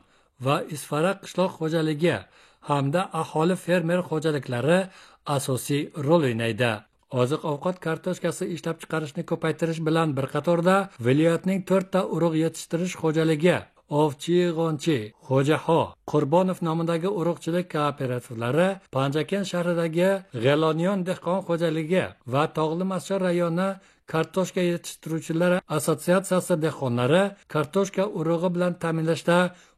va Isfara qishloq xo'jaligi hamda aholi fermer xo'jaliklari asosiy rol o'ynaydi. Oziq-ovqat kartoshkasi ishlab chiqarishni ko'paytirish bilan bir qatorda viloyatning 4 ta urug' yetishtirish xo'jaligi Ovchi G'onchi, Xo'jaho, Qurbonov nomidagi urug'chilik kooperativlari, Panjakent shahridagi G'eloniyon dehqon xo'jaligi va Tog'li Maschoh rayoni kartoshka yetishtiruvchilar assotsiatsiyasi dehqonlari kartoshka urug'i bilan ta'minlashda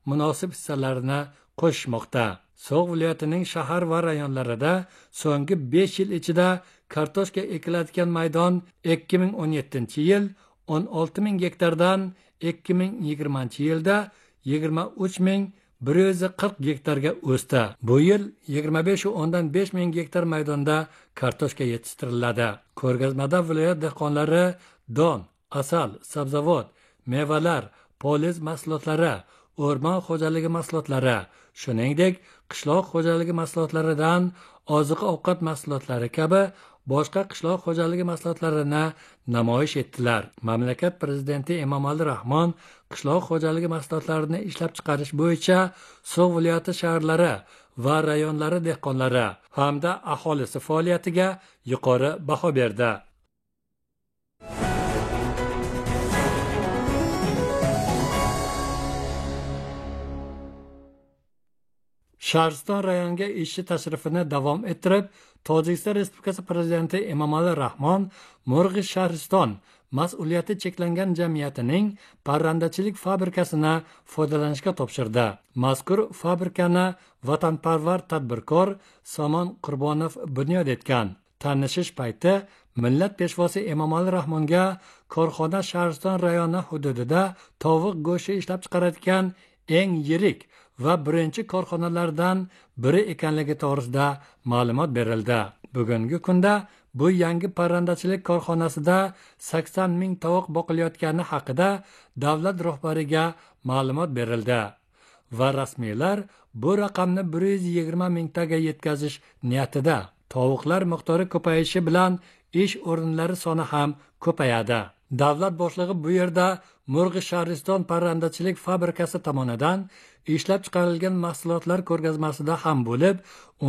munosib hissalarini qo'shmoqda. So'g'd viloyatining shahar va rayonlarida so'nggi 5 yil ichida kartoshka ekiladigan maydon 2017-yil 16 ming gektardan 2020-yilda 23 140 gektarga o'sdi. Bu yil 25,5 ming gektar maydonda kartoshka yetishtiriladi. Ko'rgazmada viloyat dehqonlari don, asal, sabzavot, mevalar, poliz mahsulotlari, o'rmon xo'jaligi mahsulotlari, shuningdek, qishloq xo'jaligi mahsulotlaridan oziq-ovqat mahsulotlari kabi boshqa qishloq xo'jaligi mahsulotlarini namoyish etdilar. Mamlakat prezidenti Emomali Rahmon qishloq xo'jaligi mahsulotlarini ishlab chiqarish bo'yicha So'g'd viloyati shaharlari va rayonlari dehqonlari hamda aholisi faoliyatiga yuqori baho berdi. Shahriston rayoniga ishchi tashrifini davom ettirib, Tojikiston Respublikasi Prezidenti Emomali Rahmon Murg'i Shahriston mas'uliyati cheklangan jamiyatining parrandachilik fabrikasini foydalanishga topshirdi. Mazkur fabrikani vatanparvar tadbirkor Somon Qurbonov bunyod etgan. Tanishish payti millat peshvosi Emomali Rahmonga korxona Shahriston rayoni hududida tovuq go'shti ishlab chiqaradigan eng yirik va birinchi korxonalardan biri ekanligi to'g'risida ma'lumot berildi. Bugungi kunda bu yangi parrandachilik korxonasida 80 ming tovuq boqilayotgani haqida davlat rahbariga ma'lumot berildi va rasmiylar bu raqamni 120 mingtaga yetkazish niyatida. Tovuqlar miqdori ko'payishi bilan ish o'rinlari soni ham ko'payadi. Davlat boshlig'i bu yerda Murg'i Shahriston parrandachilik fabrikasi tomonidan ishlab chiqarilgan mahsulotlar ko'rgazmasida ham bo'lib,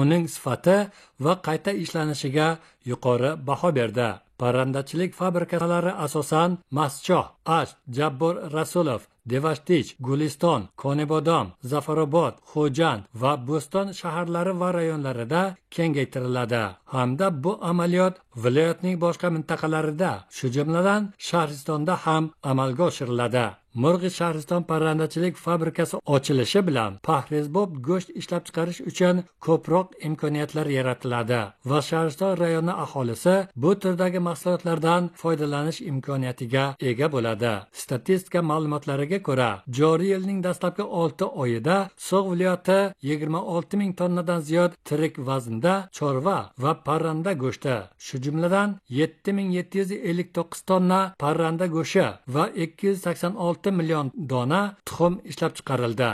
uning sifati va qayta ishlanishiga yuqori baho berdi. Parrandachilik fabrikalari asosan Maschoh, Asht, Jabbor Rasulov, Devashtich, Guliston, Konibodom, Zafarobod, Xo'jand va Bo'ston shaharlari va rayonlarida kengaytiriladi. Hamda bu amaliyot viloyatning boshqa mintaqalarida, shu jumladan Shahristonda ham amalga oshiriladi. Murg'i Shahriston parrandachilik fabrikasi ochilishi bilan pahrizbob go'sht ishlab chiqarish uchun ko'proq imkoniyatlar yaratiladi va Shahriston rayoni aholisi bu turdagi mahsulotlardan foydalanish imkoniyatiga ega bo'ladi. Statistika ma'lumotlariga ko'ra, joriy yilning dastlabki 6 oyida So'g'd viloyati 26 ming tonnadan ziyod tirik vaznda chorva va parranda go'shti, shu jumladan 7759 tonna parranda go'shti va 286 million dona tuxum ishlab chiqarildi.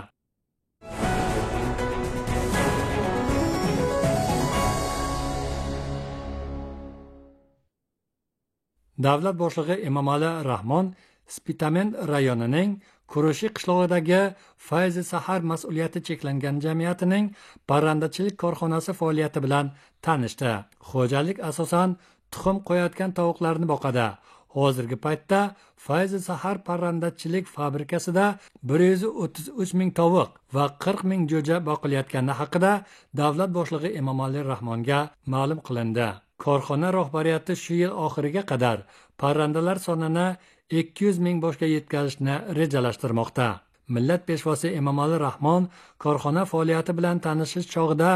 Davlat boshlig'i Emomali Rahmon Spitamen rayonining Kurushi qishlog'idagi Fayzi Sahar mas'uliyati cheklangan jamiyatining parrandachilik korxonasi faoliyati bilan tanishdi. Xo'jalik asosan tuxum qo'yayotgan tovuqlarni boqadi. Hozirgi paytda Fayzi Sahar parrandachilik fabrikasida 133 ming tovuq va 40 ming jo'ja boqilayotgani haqida davlat boshlig'i Emomali Rahmonga ma'lum qilindi. Korxona rahbariyati shu yil oxiriga qadar parrandalar sonini 200 ming boshga yetkazishni rejalashtirmoqda. Millat peshvosi Emomali Rahmon korxona faoliyati bilan tanishish chog'ida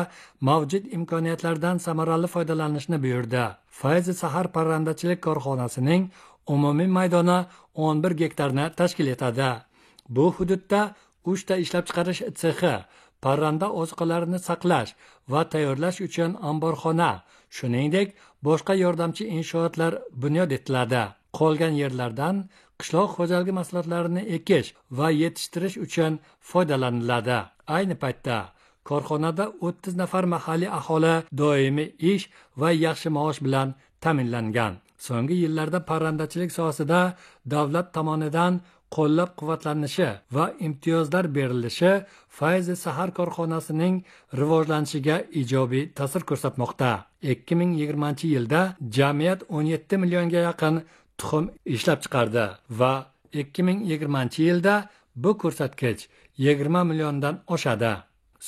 mavjud imkoniyatlardan samarali foydalanishni buyurdi. Fayzi Sahar parrandachilik korxonasining umumiy maydoni 11 gektarni tashkil etadi. Bu hududda 3 ta ishlab chiqarish sexi, parranda oziqalarini saqlash va tayyorlash uchun omborxona, shuningdek, boshqa yordamchi inshootlar bunyod etiladi. Qolgan yerlardan qishloq xo'jaligi mahsulotlarini ekish va yetishtirish uchun foydalaniladi. Ayni paytda korxonada 30 nafar mahalliy aholi doimiy ish va yaxshi maosh bilan ta'minlangan. So'nggi yillarda parrandachilik sohasida davlat tomonidan qo'llab-quvvatlanishi va imtiyozlar berilishi Fayzi Sahar korxonasining rivojlanishiga ijobiy ta'sir ko'rsatmoqda. 2020-yilda jamiyat 17 millionga yaqin tuxum ishlab chiqardi va 2020-yilda bu ko'rsatkich 20 milliondan oshadi.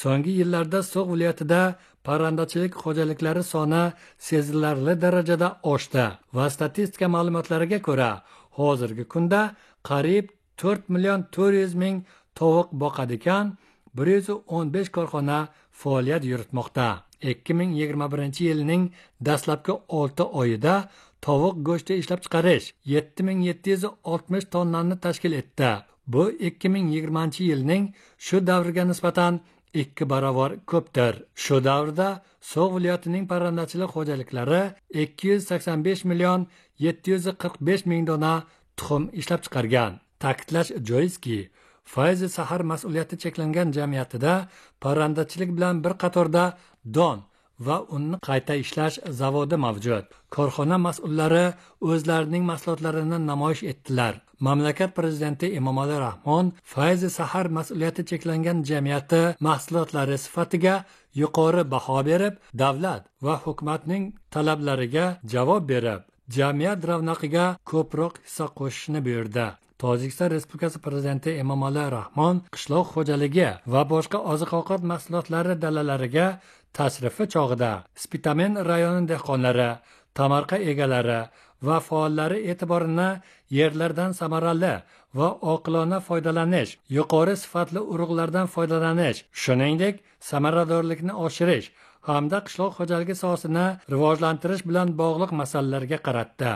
So'nggi yillarda So'g'd viloyatida parrandachilik xo'jaliklari soni sezilarli darajada oshdi va statistika ma'lumotlariga ko'ra, hozirgi kunda qariyb 4 million 400 ming tovuq boqadigan 115 korxona faoliyat yuritmoqda. 2021-yilning dastlabki 6 oyida tovuq go'shti ishlab chiqarish 7760 tonnani tashkil etdi. Bu 2020-yilning shu davriga nisbatan 2 barobar ko'pdir. Shu davrda So'g'd viloyatining parrandachilik xo'jaliklari 285 million 745 ming dona tuxum ishlab chiqargan. Ta'kidlash joizki, Fayzi Sahar mas'uliyati cheklangan jamiyatida parrandachilik bilan bir qatorda don va unni qayta ishlash zavodi mavjud. Korxona mas'ullari o'zlarining mahsulotlarini namoyish etdilar. Mamlakat prezidenti Emomali Rahmon Fayzi Sahar mas'uliyati cheklangan jamiyati mahsulotlari sifatiga yuqori baho berib, davlat va hukumatning talablariga javob berib, jamiyat ravnaqiga ko'proq hissa qo'shishni buyurdi. Tojikiston Respublikasi prezidenti Emomali Rahmon qishloq xo'jaligi va boshqa oziq-ovqat mahsulotlari dalalariga tashrifi chog'ida Spitamen rayoni dehqonlari, tamarqa egalari va faollari e'tiborini yerlardan samarali va oqilona foydalanish, yuqori sifatli urug'lardan foydalanish, shuningdek, samaradorlikni oshirish hamda qishloq xo'jaligi sohasini rivojlantirish bilan bog'liq masalalarga qaratdi.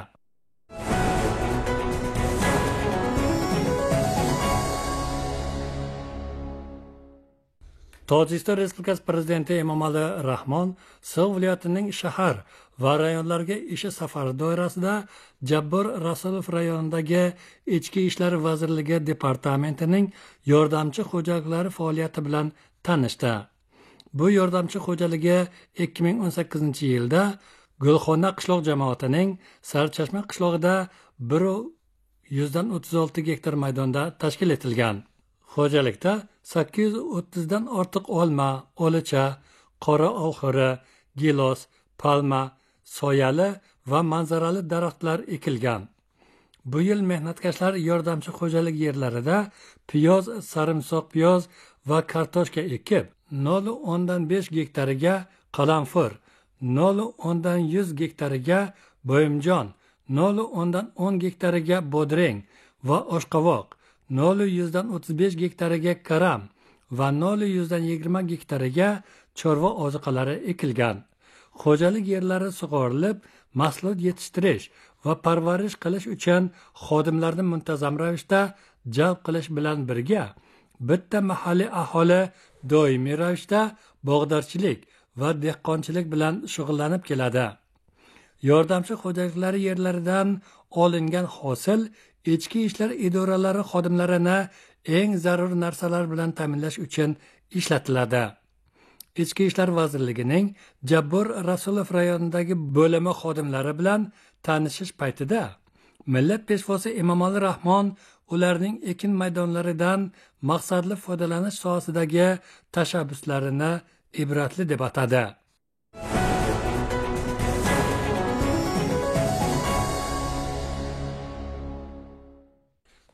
Tojikiston Respublikasi prezidenti Emomali Rahmon So'g'd viloyatining shahar va rayonlarga ish safari doirasida Jabbor Rasulov rayonidagi Ichki ishlar vazirligi departamentining yordamchi xo'jaliklari faoliyati bilan tanishdi. Bu yordamchi xo'jaligi 2018-yilda Gulxona qishloq jamoatining Sarchashma qishlog'ida 1,36 gektar maydonda tashkil etilgan. Xo'jalikda 830 dan ortiq olma, olicha, qora olxo'ri, gilos, palma, soyali va manzarali daraxtlar ekilgan. Bu yil mehnatkashlar yordamchi xo'jalik yerlarida piyoz, sarimsoq piyoz va kartoshka ekib, 0,5 gektariga qalamfur, 0,100 gektariga bo'yimjon, 0,10 gektariga bodring va oshqovoq, 0,35 gektariga karam va 0,20 gektariga chorva oziqalari ekilgan. Xo'jalik yerlari sug'orilib, mahsulot yetishtirish va parvarish qilish uchun xodimlarni muntazam ravishda jalb qilish bilan birga bitta mahalliy aholi doimiy ravishda bog'dorchilik va dehqonchilik bilan shug'ullanib keladi. Yordamchi xo'jaliklari yerlaridan olingan hosil ichki ishlar idoralari xodimlarini eng zarur narsalar bilan ta'minlash uchun ishlatiladi. Ichki ishlar vazirligining Jabbor Rasulov rayonidagi bo'limi xodimlari bilan tanishish paytida Millat peshvosi Emomali Rahmon ularning ekin maydonlaridan maqsadli foydalanish sohasidagi tashabbuslarini ibratli deb atadi.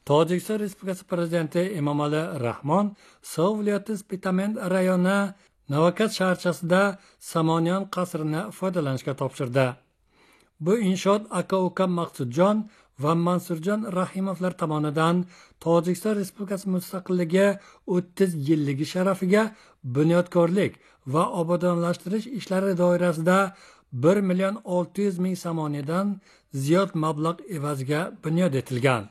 Tojikiston Respublikasi Prezidenti Emomali Rahmon So'g'd viloyati Spitamen rayoni Navakat shaharchasida Samoniyon qasrini foydalanishga topshirdi. Bu inshoot aka-uka Maqsudjon va Mansurjon Rahimovlar tomonidan Tojikiston Respublikasi mustaqilligi 30 yilligi sharafiga bunyodkorlik va obodonlashtirish ishlari doirasida 1 million 600 ming somonidan ziyod mablag' evaziga bunyod etilgan.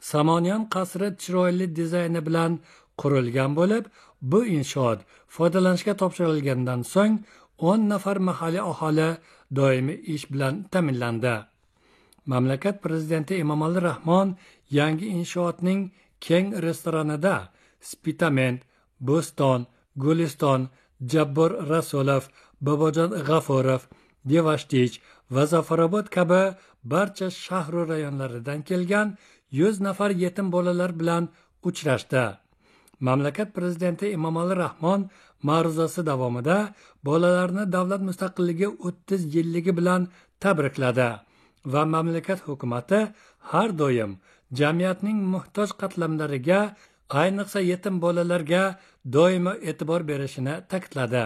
Samoniyon qasri chiroyli dizayni bilan qurilgan bo'lib, bu inshoot foydalanishga topshirilgandan so'ng 10 nafar mahalliy aholi doimiy ish bilan ta'minlandi. Mamlakat prezidenti Emomali Rahmon yangi inshootning keng restoranida Spitamen, Bo'ston, Guliston, Jabbor Rasulov, Bobojon G'afurov, Devashtich va Zafarobod kabi barcha shahar va rayonlaridan kelgan 100 nafar yetim bolalar bilan uchrashdi. Mamlakat prezidenti Emomali Rahmon ma'ruzasi davomida bolalarni davlat mustaqilligi 30 yilligi bilan tabrikladi va mamlakat hukumati har doim jamiyatning muhtoj qatlamlariga, ayniqsa yetim bolalarga doimo e'tibor berishini ta'kidladi.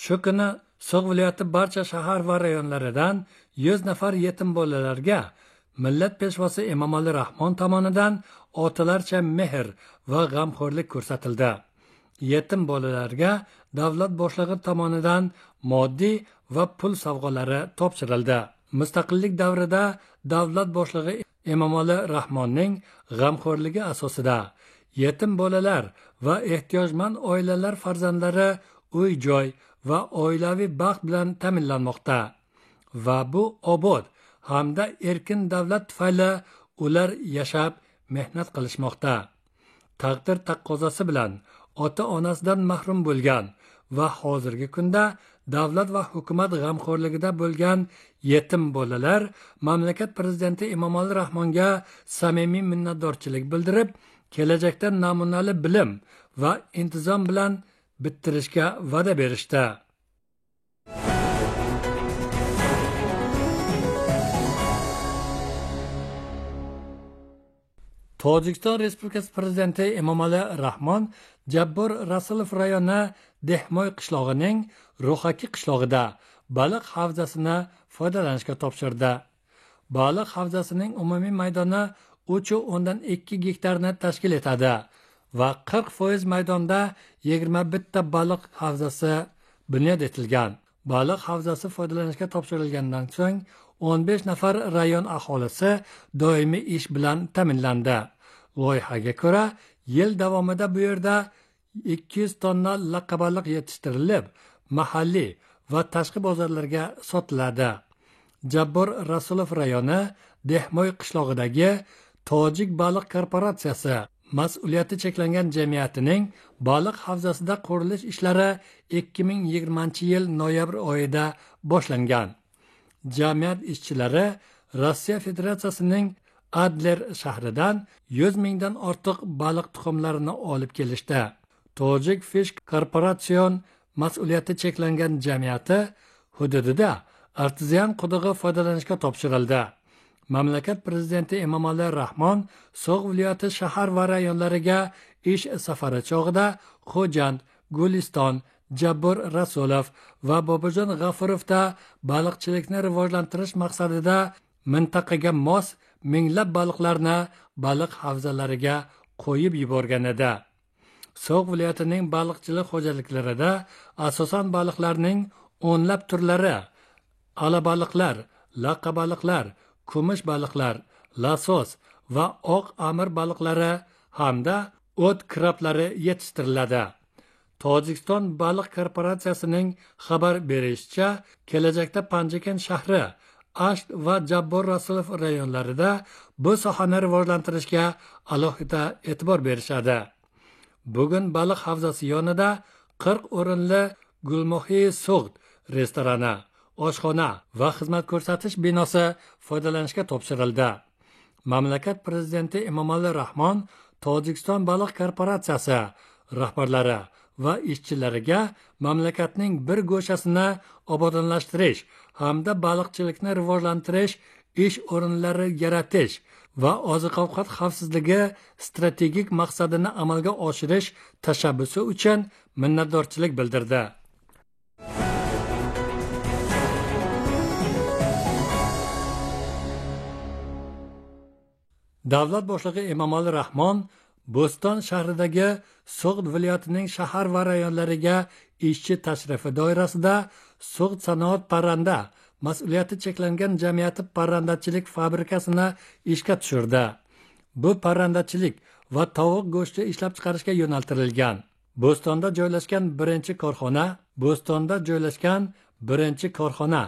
Shu kuni So'g'd viloyati barcha shahar va rayonlaridan 100 nafar yetim bolalarga millat peshvosi Emomali Rahmon tomonidan otalarcha mehr va g'amxo'rlik ko'rsatildi. Yetim bolalarga davlat boshlig'i tomonidan moddiy va pul sovg'alari topshirildi. Mustaqillik davrida davlat boshlig'i Emomali Rahmonning g'amxo'rligi asosida yetim bolalar va ehtiyojmand oilalar farzandlari uy-joy va oilaviy baxt bilan ta'minlanmoqda va bu obod hamda erkin davlat tufayli ular yashab mehnat qilishmoqda. Taqdir taqozosi bilan ota-onasidan mahrum bo'lgan va hozirgi kunda davlat va hukumat g'amxo'rligida bo'lgan yetim bolalar mamlakat prezidenti Emomali Rahmonga samimiy minnatdorchilik bildirib, kelajakda namunali bilim va intizom bilan bittirishga va'da berishdi. Tojikiston Respublikasi Prezidenti Emomali Rahmon Jabbor Rasulov rayoni Dehmoy qishlog'ining Ruhaki qishlog'ida baliq havzasini foydalanishga topshirdi. Baliq havzasining umumiy maydoni 3.2 gektarni tashkil etadi va 40% maydonda 21 ta baliq havzasi bunyod etilgan. Baliq havzasi foydalanishga topshirilgandan so'ng 15 nafar rayon aholisi doimiy ish bilan ta'minlandi. Loyihaga ko'ra, yil davomida bu yerda 200 tonna laqabaliq yetishtirilib, mahalliy va tashqi bozorlarga sotiladi. Jabbor Rasulov rayoni Dehmoy qishlog'idagi Tojik baliq korporatsiyasi mas'uliyati cheklangan jamiyatining baliq havzasida qurilish ishlari 2020-yil noyabr oyida boshlangan. Jamiyat ishchilari Rossiya Federatsiyasining Adler shahridan 100 mingdan ortiq baliq tuxumlarini olib kelishdi. Tojik Fish Corporation mas'uliyati cheklangan jamiyati hududida artezian qudug'i foydalanishga topshirildi. Mamlakat prezidenti Emomali Rahmon So'g'd viloyati shahar va rayonlariga ish safari chog'ida Xo'jand, Guliston, Jabbor Rasulov va Bobojon G'afurovda baliqchilikni rivojlantirish maqsadida mintaqaga mos minglab baliqlarni baliq havzalariga qo'yib yuborgan edi. So'g'd viloyatining baliqchilik xo'jaliklarida asosan baliqlarning o'nlab turlari, alabaliqlar, laqabaliqlar, kumush baliqlar, lasos va oq amir baliqlari hamda o't krablari yetishtiriladi. Tojikiston baliq korporatsiyasining xabar berishicha, kelajakda Panjakent shahri, Asht va Jabbor Rasulov rayonlarida bu sohani rivojlantirishga alohida e'tibor berishadi. Bugun baliq havzasi yonida 40 o'rinli Gulmohi So'g'd restorani, oshxona va xizmat ko'rsatish binosi foydalanishga topshirildi. Mamlakat prezidenti Emomali Rahmon Tojikiston baliq korporatsiyasi rahbarlari va ishchilariga mamlakatning bir go'shasini obodonlashtirish hamda baliqchilikni rivojlantirish, ish o'rinlari yaratish va oziq-ovqat xavfsizligi strategik maqsadini amalga oshirish tashabbusi uchun minnatdorchilik bildirdi. Davlat boshlig'i Emomali Rahmon Bo'ston shahridagi So'g'd viloyatining shahar va rayonlariga ishchi tashrifi doirasida So'g'd sanoat parranda mas'uliyati cheklangan jamiyati parrandachilik fabrikasini ishga tushirdi. Bu parrandachilik va tovuq go'shti ishlab chiqarishga yo'naltirilgan. Bo'stonda joylashgan birinchi korxona.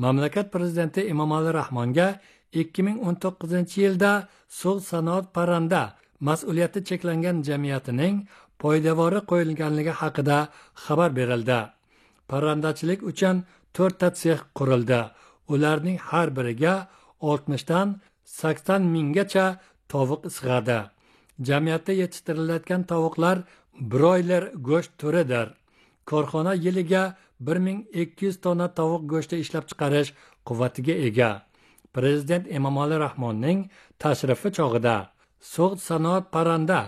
Mamlakat prezidenti Emomali Rahmonga 2019-yilda So'g'd sanoat parranda mas'uliyati cheklangan jamiyatining poydevori qo'yilganligi haqida xabar berildi. Parrandachilik uchun 4 ta sex qurildi. Ularning har biriga 60 dan 80 minggacha tovuq sig'adi. Jamiyatda yetishtirilayotgan tovuqlar broyler go'sht turidir. Korxona yiliga 1200 tonna tovuq go'shti ishlab chiqarish quvvatiga ega. Prezident Emomali Rahmonning tashrifi chog'ida So'g'd sanoat parranda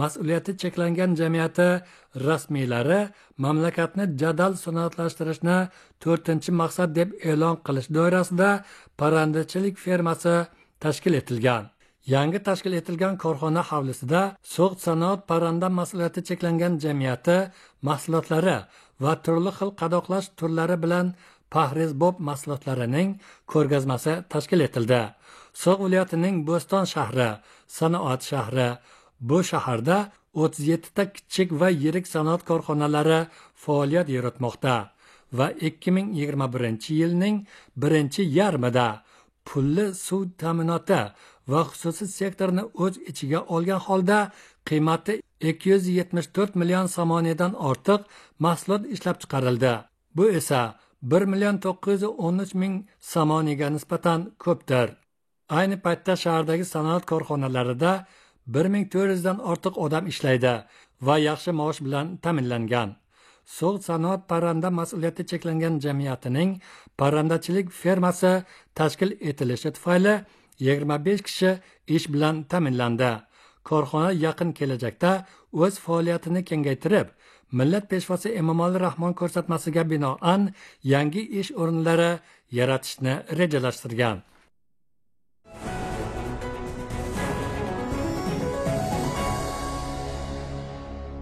mas'uliyati cheklangan jamiyati rasmiylari mamlakatni jadal sanoatlashtirishni 4-maqsad deb e'lon qilish doirasida parrandachilik fermasi tashkil etilgan. Yangi tashkil etilgan korxona hovlisida So'g'd sanoat parranda mas'uliyati cheklangan jamiyati mahsulotlari va turli xil qadoqlash turlari bilan pahrizbob mahsulotlarining ko'rgazmasi tashkil etildi. So'g'd viloyatining Bo'ston shahri sanoat shahri. Bu shaharda 37 ta kichik va yirik sanoat korxonalari faoliyat yuritmoqda va 2021-yilning birinchi yarmida pulli suv ta'minoti va xususiy sektorni o'z ichiga olgan holda qiymati 274 million somonidan ortiq mahsulot ishlab chiqarildi. Bu esa 1 913 ming somoniga nisbatan ko'pdir. Ayni paytda shahardagi sanoat korxonalarida 1400 dan ortiq odam ishlaydi va yaxshi maosh bilan ta'minlangan. So'g'd sanoat parranda mas'uliyati cheklangan jamiyatining parrandachilik fermasi tashkil etilishi tufayli 25 kishi ish bilan ta'minlandi. Korxona yaqin kelajakda o'z faoliyatini kengaytirib, millat peshvosi Emomali Rahmon ko'rsatmasiga binoan yangi ish o'rinlari yaratishni rejalashtirgan.